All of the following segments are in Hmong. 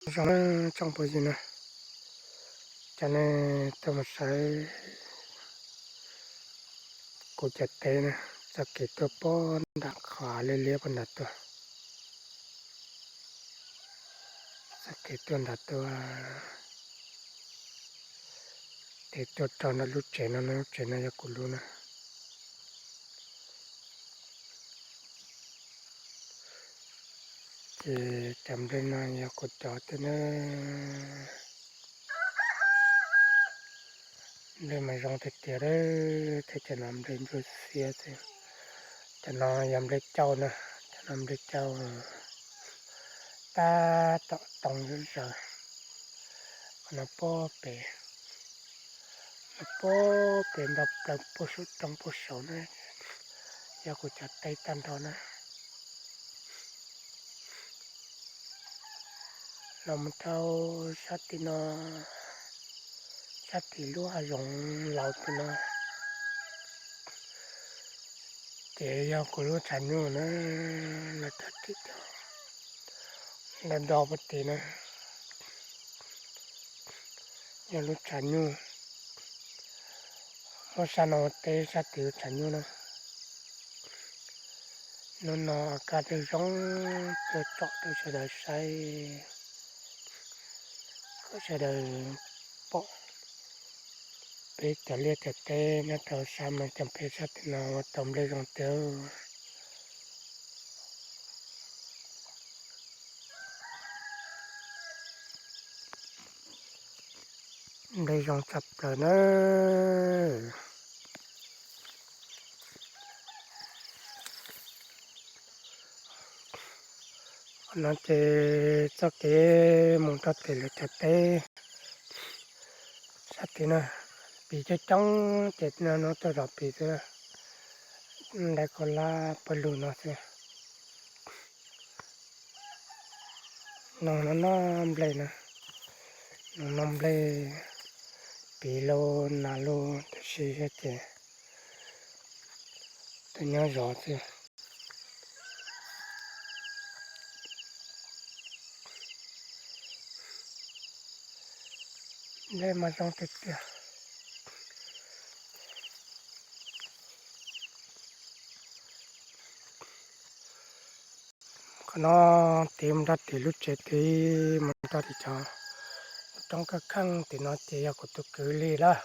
Zoo tsoom phooj ywg na, cov nej tuaj mus saib kuv cov teb na, txoj kev tuaj puag nram qhov liab liab puag nram tuaj, txoj kev tuaj nram tuaj, ces tuaj rau ntawm lub tsev no, lub tsev no yog kuv lub na. Ces cov nplej no yog kuv cov tiag na. Nplej mas zoo tiag tiag, thiab cov no nplej ntsuab xiab xwb. Cov no yog nplej cauj na, cov no nplej cauj tab tom too zom zaws. Qhov no puag pem, no puag pem nto plaws puag saum roob puag saum na, yog kuv cov teb tag nrho na. Los mus rau sab tim no, sab tim lub hav zoov laus tim no, ces yog kuv lub tshav nyuj na, lawv tau tib co do do puag tim na, yog lub tshav nyuj. Muab sab no ua teb sab tim lub tshav nyuj na. Hnub no kaj twb zoo, tuaj tsom rau sawv daws saib, kom sawv daws pom peb cov liaj cov teb nyob rau sab Mes Kas Pes sab tim no ua tau nplej zoo tiag. Nplej zoo tshaj plaws na. Qhov no ces txoj kev mus rau tim lawv cov teb sab tid na, pis coob coob ces no tuaj zov pis xwb, ntaus koj lab pawg lug no xwb. Noog no noj nplej na, noog noj nplej, pis lauj nas lauj, tab sis yog ces tuaj nyob zov xwb. Nplej mas zoo tiag tiag. Qhov no tiv mus rau tim lub tsev tid, mus rau tim cov roob kaj kheej tim no ces yog kuv tus kwv li lawm.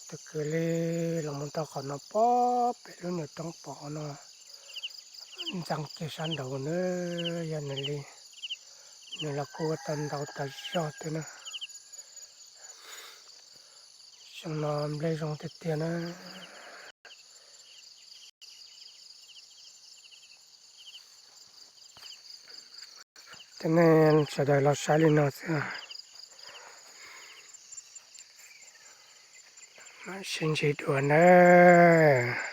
Tus kwv li los mus rau qhov no puag pem lub nyuam roob pom no, ntxeev kiag sab nraud na, yog nws li, nws los kuj ua tau ntau tas zog tiag na. Xyoo no nplej zoo tiag tiag na. Cov nej sawv daws los saib li no xwb, mam sib ntsib dua nawb.